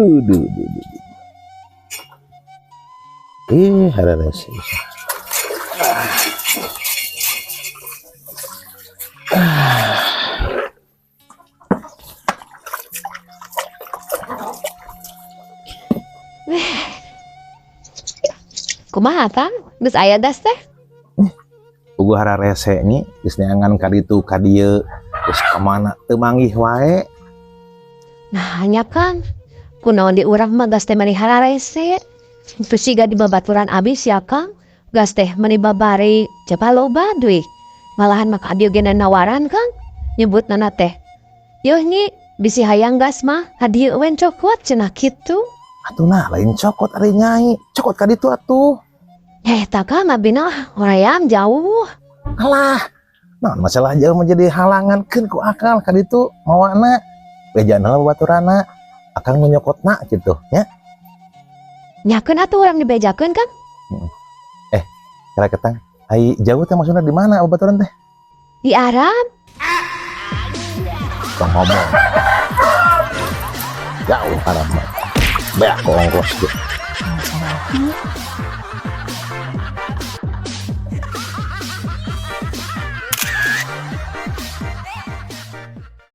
Duh, duh, duh, duh, duh. Ih, hararese. Kumaha, Tang? Geus aya das teh? Puguh hararese nyi, geus neangan ka ditu ka dieu, geus ka mana teu manggih wae. Nah, nya Kang. Kunaon di urang mah gas teh mani hararese. Teu siga di babaturan abis ya, Kang. Gas teh mani babari jaba loba duit. Malahan mah ka dieu ge nawaran, Kang. Nyebutna teh. Yeuh nyi, bisi hayang gas mah ka dieu we cokot cenah kitu. Atuh nah, lain cokot ari nyai, cokot ka ditu atuh. Eh, tak Kang, abina hoream jauh. Alah, nah masalah jauh menjadi halangan, keun ku akal ka ditu mawana. Bejana baturana, akang nu nyokotna kitu nya. Nyakeun atuh urang dibejakeun, Kang. Eh, kira ketang. Ai jauh teh maksudna di mana babaturan teh? Di Arab. Tong ngomong. Jauh Arab mah. Beak ongkos ge.